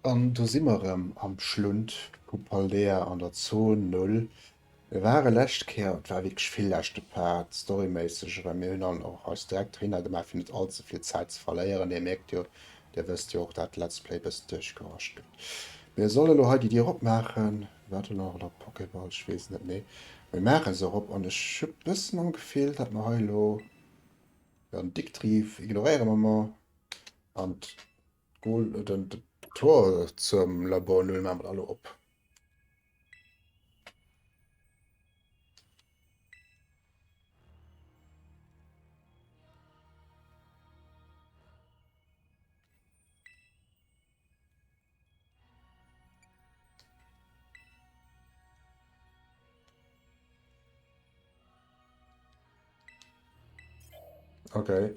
An do si mer erëm am Schlund vu Paldea an der Zon Null. Mir ware lescht Kéier, et war wierklech vill leschte Part, storyméisseg, well mir hunn dann och eis direkt dohinner gemaach, fir net all ze vill Zäit ze verléieren. Dir mierkt jo, Dir wësst jo och, dat Let's Play e bëssen duerchgerusht gëtt. Mir solle lo hei déi Dier opmaachen. War do nach der Pokéball? Ech weess et net méi. Mir maache se erop an ech hu bëssen am Gefill, dat mer hei elo, jo, den Dicktrief ignoréiere mer mol an D'Goal, den Tor zum Labor 0 maache mer da elo op. Okay.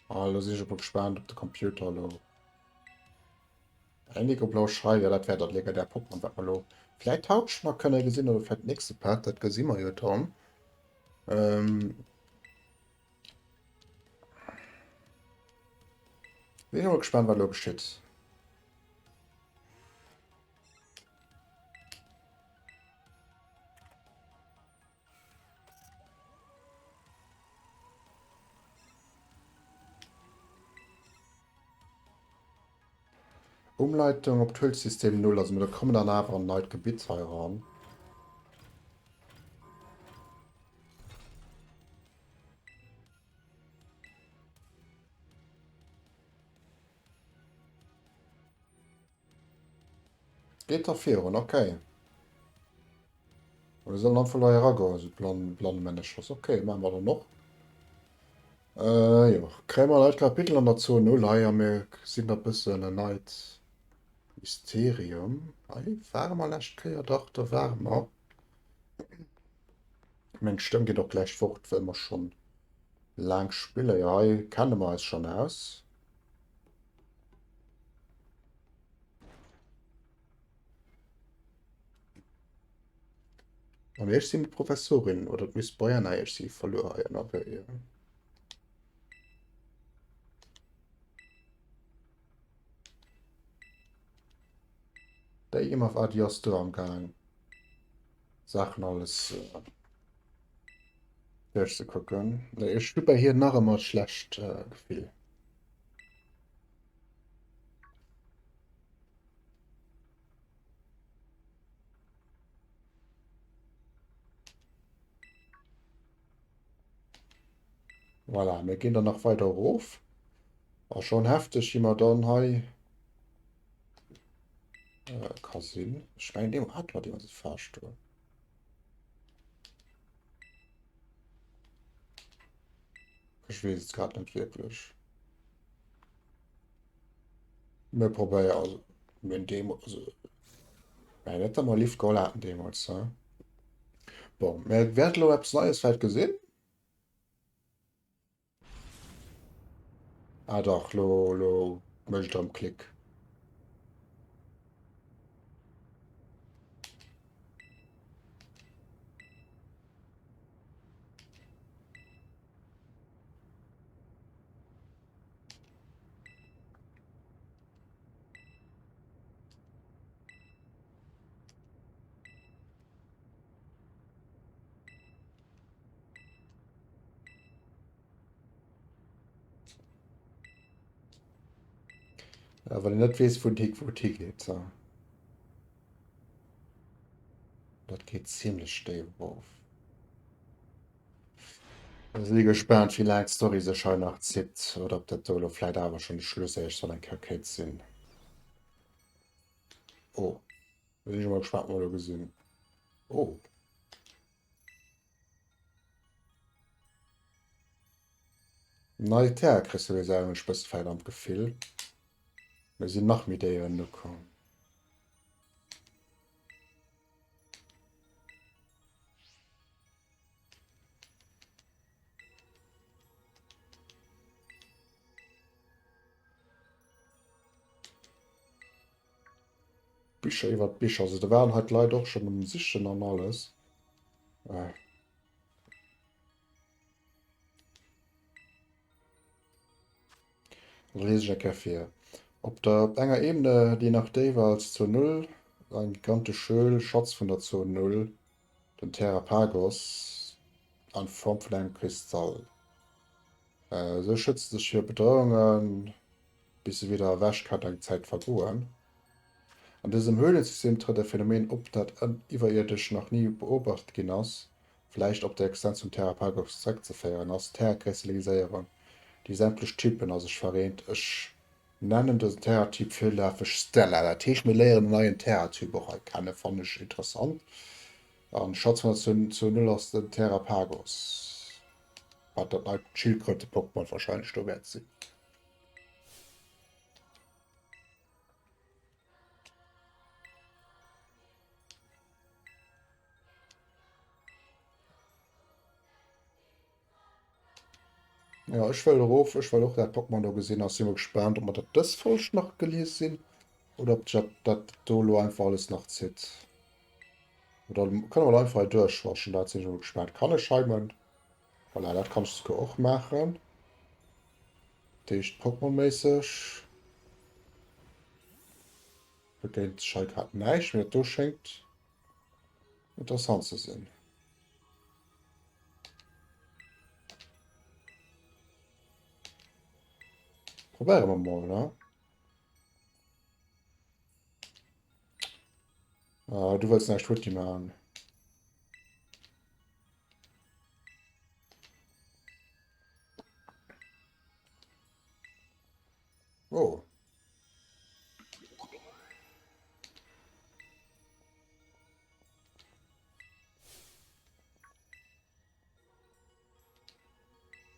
Ah, lo sinn ech emol gespaant op de Computer elo. Indigo Blau Schrei, ja dat wär dat legendär Pokémon, wat mer elo vläit haut schon nach kënne gesinn oder vläit nächste Part, dat gesi mer jo dann. Ähm, Sinn ech emol gespaant, wat elo geschitt. Umleitung op d'Hüllsystem 0, also mir kommen dann awer an neit Gebitt hei ran. Geet da virun, okay. Wir sollen einfach hei eragoen, so blann, blann Männercher. Okay, machen wir dann noch. Äh, jo, kréie mer neit Kapitel an der Zon 0 hei a mir sinn da bëssen en neit Mysterium. Hei ware mer lescht Kéier, dach, do ware mer. Meng Stëmm geet och gläich fort, well mer schonn laang spille. Jo, hei kenne mer eis schonn aus. An ech sinn d'Professorin oder d'Miss Brianna, ech si verluer hei ënnerwee. Déi ëmmer war déi ass do am Gaang Saachen alles äh, duerchzekucken. Nee, ech hu bei hir nach ëmmer schlecht äh, Gefill. Voilà, mir ginn dann nach weider erof. A schon hefteg, wie mer dann hei äh, ka sinn. Ech mengen, deem hat mer deemools e Fahrstuhl. Ech weess et grad net wierklech. Mir probéieren, also, mir hunn deemools, also, mä net, datt mer Lift geholl haten deemools, he? Bon, mir wäerte elo eppes Neies vläicht gesinn. Ah dach, lo, lo mécht et erëm Klick. Ja, wann een net weess, wou et wou et higeet. Dat geet ziemlech déif erof. Si gespaant wéi laang d'Story sech hei nach zitt oder ob dat do elo vläit awer schonn de Schluss éischt soll eng Kéier kéint sinn. Oh, da sinn ech emol gespaant, wat mer do gesinn. Oh. Nei Terrakristalliséierung, ech bësse vläit am Gefill. Mir sinn nach méi Déieren ukomm. Bicher iwwer d'Bicher. Also do waren hei d'Leit och schonn um Sichen an alles. Äh. Da lese ech eng Kéier vir. Op der op enger Ebene, déi nach déiwer als Zon Null, eng gigantesch Höhl, Schatz vun der Zon Null, den Terrapagos, an Form vun engem Kristall. Esou schützt se sech viru Bedrohungen, bis se wieder erwächt, kann eng Zäit vergoen. An dësem Höhlensystem trëtt e Phänomen op, dat iwwerierdesch nach ni beobacht ginn ass, vläicht op der Existenz vum Terrapagos zeréckzeféieren ass, d'Terrakristalliséierung, déi sämtlech Typen a sech vereent. Ech nennen dësen Terratyp virlafeg Stella. Dat heescht, mir léieren en neien Terratyp och hei kennen, fannen ech interessant. An Schatz vun der Zon 0 ass den Terrapagos, wat dat neit Schildkröte-Pokémon wahrscheinlech do wäert sinn. Ja, ech wëll erof, ech wëll och dat Pokémon do gesinn. Ass si mol gespaant, ob mer dat dës Folg nach gelies sinn oder ob dat, dat do lo einfach alles nach zitt. Oder kënne mer einfach hei duerchwaschen, dat sinn ech mol gespaant. Kann ech hei mein Voilà, dat kann ech souguer och maachen. Dat heescht Pokémon-méisseg begéint sech hei grad näischt, mee dat do schéngt interessant ze sinn. Probéiere mer mol, ne? Ah, du wëlls näischt futti maachen. Oh.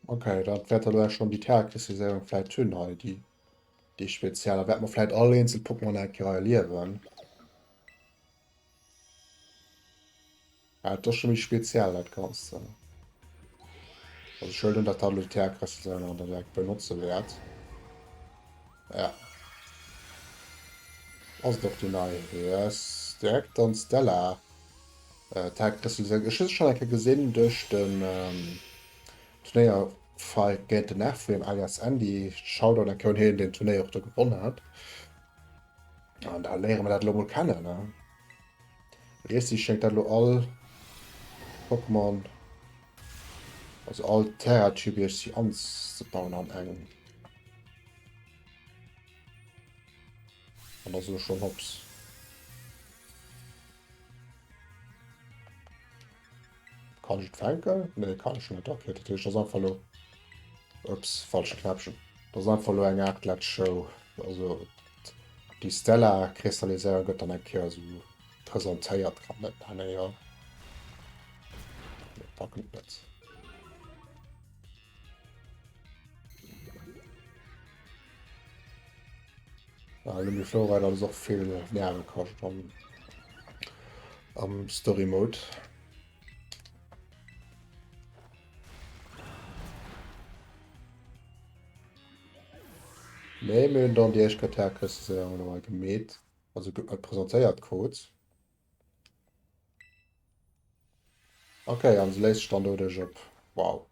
Okay, dat wäert dann schon déi Terrakristalliséierung vläit hunn hei, déi, déi speziell. Da wäert mer vläit all eenzel Pokémon eng Kéier erliewen. Ja, dat ass schon méi speziell, dat Ganzt. Also ech huelen un, dat dat elo déi Terrakristalliséierung an der direkt benotze wäert. Ja. Ass et och déi nei? Yes, direkt dann Stella. Äh, Terrakristalliséierung. Ech hu se schon eng Kéier gesinn duerch den ähm, Turnéierfight géint den Ephraim alias Andy. Shoutout eng Kéier un hien, deen Turnéier och do gewonnen hat. An da léiere mer dat elo mol kennen, ne? Riessi schéngt dat elo all Pokémon, also all Terra-Typ iergendwéi anzebauen an engem. An da sinn ech schonn hops. Kann ech et fänken? Nee, kann ech net. Okay, dat heescht, dat ass einfach elo... Ups, falsche Knäppchen. Dat ass einfach elo eng Aart Let's Show. Also, déi Stella-Kristalliséierung gëtt dann eng Kéier esou presentéiert, kann net nennen, jo. Mir packen et net. Ah, Lumiflora, dat ass och vill Nerve kascht am, am Story Mode. Nee, mir hunn dann déi éischt Katarkristalliséierung elo hei gemeet, also presentéiert krut. Okay, an se léist sech dann doduerch op. Wow.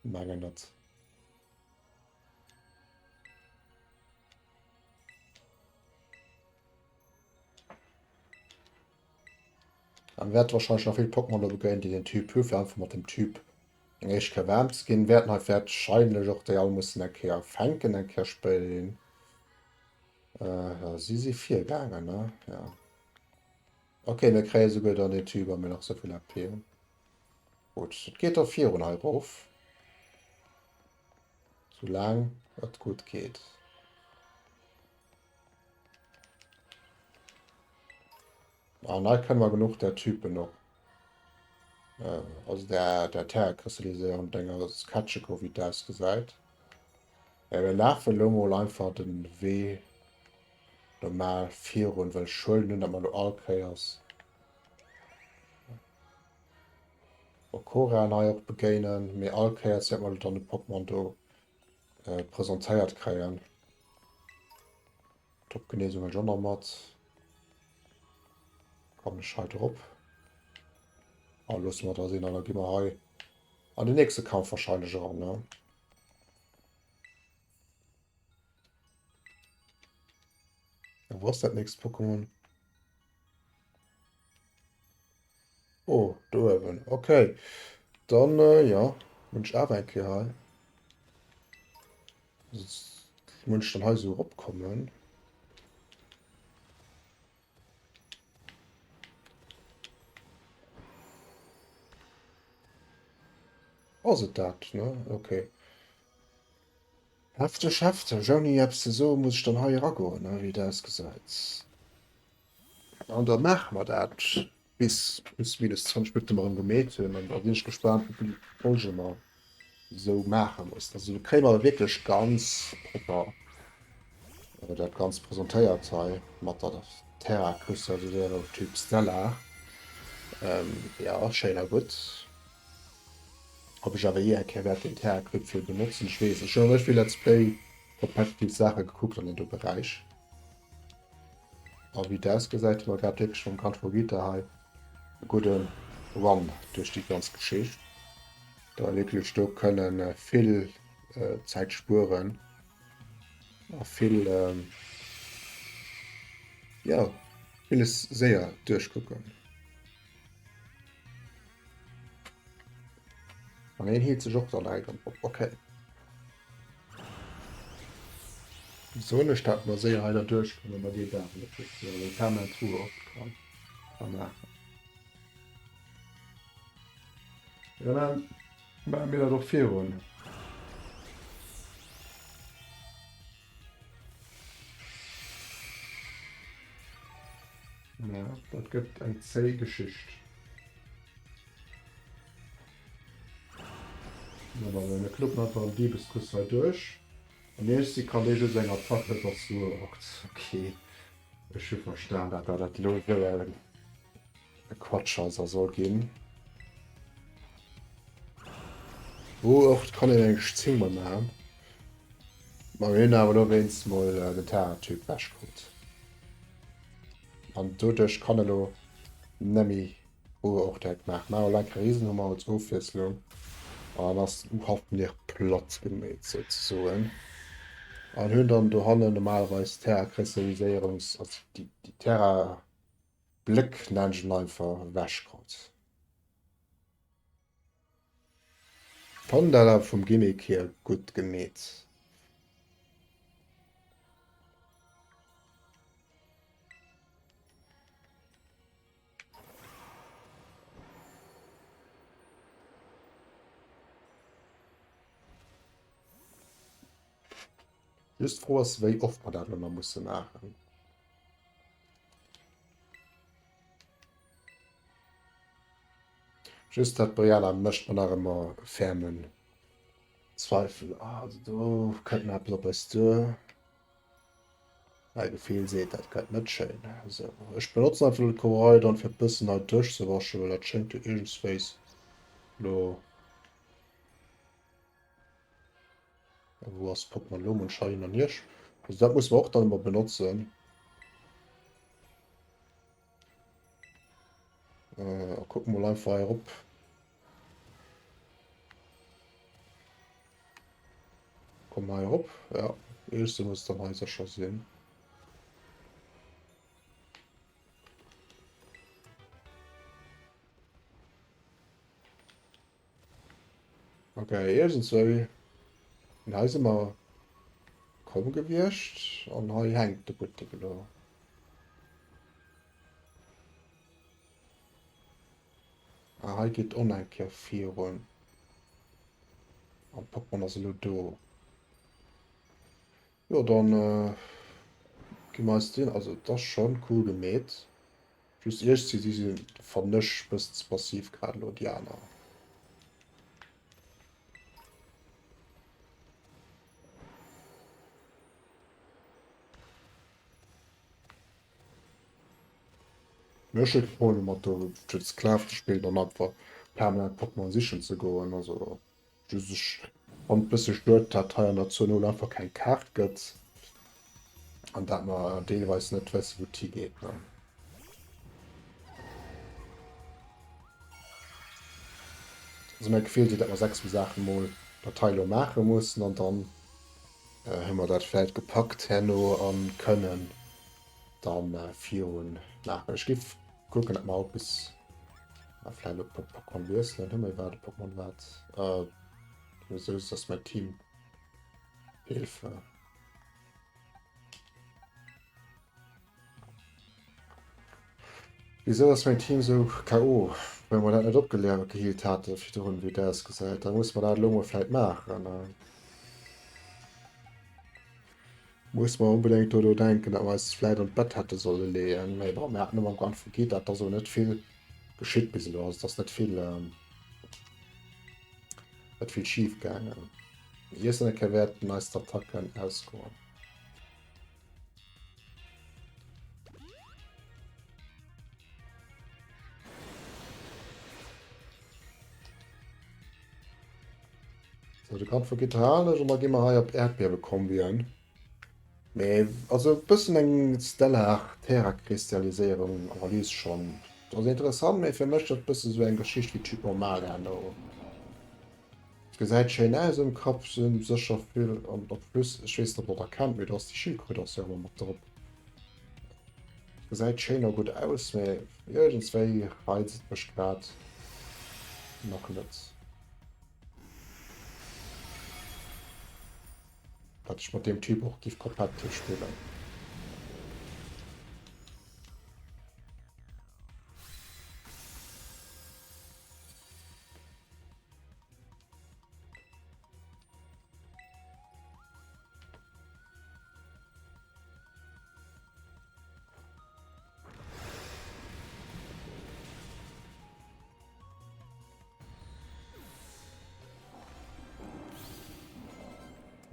Mengen net. Dann wäert wahrscheinlich nach vill Pokémon do begéinen, déi den Typ hu fir einfach mat dem Typ eng éischt Kéier waarm ze ginn. Wäerten hei wahrscheinlech och déi all mussen eng Kéier fänken, eng Kéier spéiderhin. Äh, ja, si si virgaangen, ne? Ja. Okay, mir kréie souguer dann den Typ a mir nach souvill AP. Gutt, et geet da virun hei erof. Soulaang et gutt geet. An hei kënne mer genuch der Typen och. Äh, also der, der Terrakristalliséierung Dinger, das ist Katscheko, wie das ausgesäit. Ja, wir lafen lo mol einfach den Wee normal virun, well ech huelen un, dat mer lo all Kéiers. Koran hei och begéinen, mee all Kéiers wäert mer dann de Pokémon do presentéiert kréien. Top-Genesung huel ech och nach mat. Kommen ech hei drop. A loosse mer da sinn an da gi mer hei an den nächste Kampf wahrscheinlech eran, ne? Ja, wo ass dat nächst Pokémon? Oh, do uewen. Okay. Dann, äh, ja, muss ich awer eng Kéier hei. Muss ich dann hei so eropkommen? Ass et dat, ne? Okay. Hefteg, hefteg. Ouni eppes ze soen, muss ech dann hei eragoen, ne, wéi et ausgesäit. An da maache mer dat bis plus minus 20 Minutte mer erëm gemeet hunn. An da sinn ech gespaant, wéi vill Folge mer esou maache mussen. Also do kréie mer wierklech ganz propper dat Ganzt presentéiert hei mat der Terra-Küste, also der Typ Stellar. Jo, schéin a gutt. Ob ech awer jee eng Kéier wäert den Terra-Club fir benotzen, ech weess net. Ech hunn nach net vill Let's Play competitive Saache gekuckt an deem do Beräich. A wéi et ausgesäit, hu mer grad wierklech mam Grand Vogita hei e gudde Run duerch déi ganz Geschicht. Da wierklech do kënnen vill Zäit spueren a vill, jo, villes séier duerchkucken. An een heelt sech och dann direkt op. Okay. Soen ech dat mer séier hei da duerchkommen, da geet awer net gutt. Jo, eng permanent Truhe op kann ka maachen. Ja, dann maache mir dat och virun. Ja, dat gëtt eng zéi Geschicht. Mir kloppen einfach en Diebeskuss hei duerch. An iergendwéi kann dee just eng Attack, dat ass Ruhrort. Okay, ech hu verstan, dat dat elo esou e Quatschhaiser soll ginn. Ruhrort kann een eng 10 mol maachen. Ma mir hunn awer elo wéinst mol den Terratyp wechkrut. An doduerch kann elo nemmi Ruhe och direkt maachen. Maache mer eng Riesen hu mer als Ofwiesslung. An dann ass den Hafnir platt geméit souzesoen. An hunn dann dohannen normalerweis Terra-Kristalliséierungs-, also déi Terra-Bléck nennen ech en einfach, ewechkrut. Fannen dat awer vum Gimmick hier gutt gemeet. Just d'Fro ass wéi oft mer dat elo nach musse maachen. Just dat Brianna mécht mer nach ëmmer fermen Zweifel. Also do kënnt nach eppes op eis duer. Mäi Gefill seet, dat gëtt net schéin. Sou, ech benotzen einfach elo de Koraidon fir e bëssen hei duerchzewaschen, well dat schéngt jo iergendswéis elo. Wou ass d'Pokémon elo? Munch hei hin an hier. Also dat musse mer och dann ëmmer benotzen. Äh, kucken mol einfach hei erop. Komm hei erop. Ja, erste muss dann hei sécher sinn. Okay, iergendswéi. An hei si mer komm gewiescht an hei hänkt de Buttek elo. Ah, hei geet och nach eng Kéier virun. An d'Pokémon ass elo do. Jo, dann gi mer eis deen. Also, et ass schonn cool gemeet. Just iergsi si sinn fannen ech bëssen ze passiv grad elo déi aner. Mee ech hu kee Problem domat do fir Sklav ze spillen an einfach. Permanent Pokémon sichen ze goen. Also just ech fand et bësse schued, dat hei an der Zone 0 einfach keng Kaart gëtt an dat mer deelweis net wësse wou et higeet ne. Also mäi Gefill seet, dat mer 6 Saachen mol dat hei elo maache mussen an dann hu mer dat vläit gepackt herno an kënnen dann virun maachen. Ech giff kucken, dat mer haut bis ah, vläit op Pokémon wiesselen. Hu mer iwwerhaapt e Pokémon wat äh, esou ass mäi Team Hilfe. Wisou ass mäin Team sou KO? Well mer dat net opgeléiert geheelt hate virdrun, wéi et ausgesäit. Da musse mer dat elo mol vläit maachen. Muss mer onbedéngt dodo denken, datt mer eis vläit an d'Bett hätte solle leeën. Mee bon, mir haten ëmmer am Ganze geet dat, et ass och net vill geschitt bis elo. Also et ass net vill, net vill schif gaangen. Iergendwann eng Kéier wäerten eis d'Attacken ausgoen. So, de Kampf vergeet herrlech an da gi mer hei op Äerdbiewekombien. Mee also e bëssen eng Stellar Terra-Kristalliséierung Analys schonn. Dat ass interessant, mee fir mech dat bësse sou eng Geschicht wéi Typ normal herno. Et gesäit schéin aus um Kapp, sinn sécher vill an op plus ech weess net ob der dat kennt, mee do ass déi Schildkröt ass jo ëmmer mat drop. Gesäit schéin a gutt aus, mee iergendswéi reizt et mech grad nach net. Datt ech mat deem Typ och giff competitive spillen.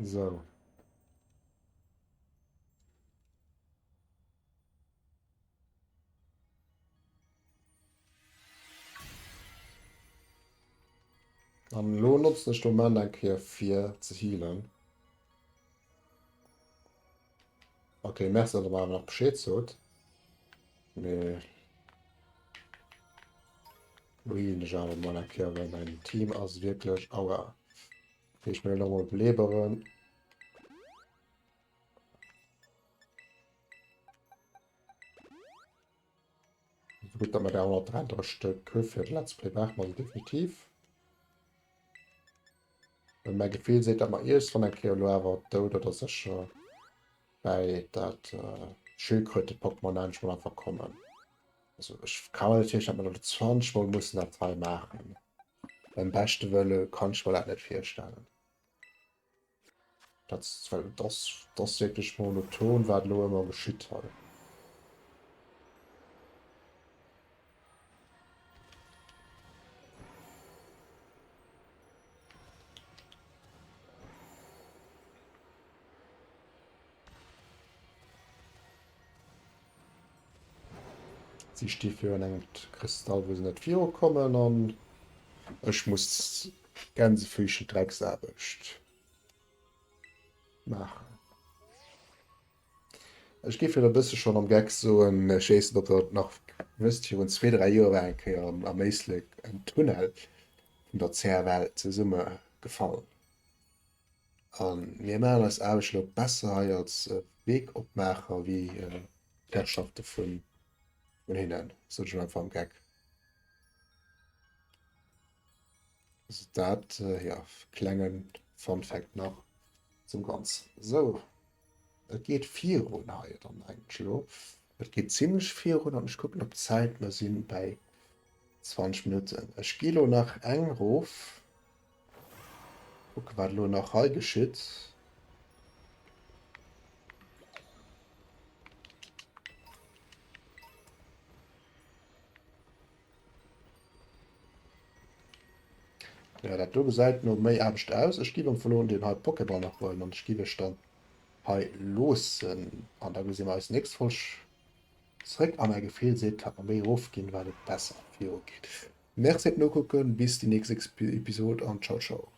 So. An elo notzen ech de Moment eng Kéier fir ze healen. Ok, merci, datt der mer awer nach Bescheed sot. Mee lo healen ech awer mol eng Kéier, well mäin Team ass wierklech aua. Okay, ech mol nochmol beleberen. Gutt, datt mer der 133 Stéck hu fir de Let's Play brauche mer se definitiv. Well mäi Gefill seet, datt mer iergendwann eng Kéier elo awer dout oder sécher bäi dat Schildkröte-Pokémon endlech mol einfach kommen. Also ech ka mer net virstellen, datt mer elo 20 mol mussen dat hei maachen. Beim beschte Wëlle kann ech mer dat net virstellen. Dat well dat ass wierklech monoton, wat elo ëmmer geschitt hei. Si sti virun engem Kristall, wou se net virukommen an ech muss Gänsefüßchen Drecksaarbecht maachen. Ech géif jo e bësse schonn am Geck soen, ech weess net, ob Der et nach wësst, virun zwee, dräi Joer war eng Kéier am Éislek en Tunnel vun der CFL zesummegefall. A mir maachen eis Aarbecht elo besser hei als Weekopmaacher wéi d'Herrschafte vun hinnen, sot ech einfach am Geck. Also dat, ja, klengen Fun Fact nach zum Ganzen. Sou, et geet virun hei dann eigentlech elo. Et geet zimlech virun an ech kucken op d'Zäit, mer si bäi 20 Minutten. Ech gi lo nach eng erof, kucke wat elo nach hei geschitt. Ja, dat do gesäit no méi Aarbecht aus. Ech giff am Fong deen hei Pokéball nach huelen an ech giff iech dann hei loossen. An da gesi mer eis nächst Folg zréck. A mäi Gefill seet, wat mer méi erofginn, wat et besser virugeet. Merci fir d'Nokucken, bis déi nächst Episod an ciao ciao.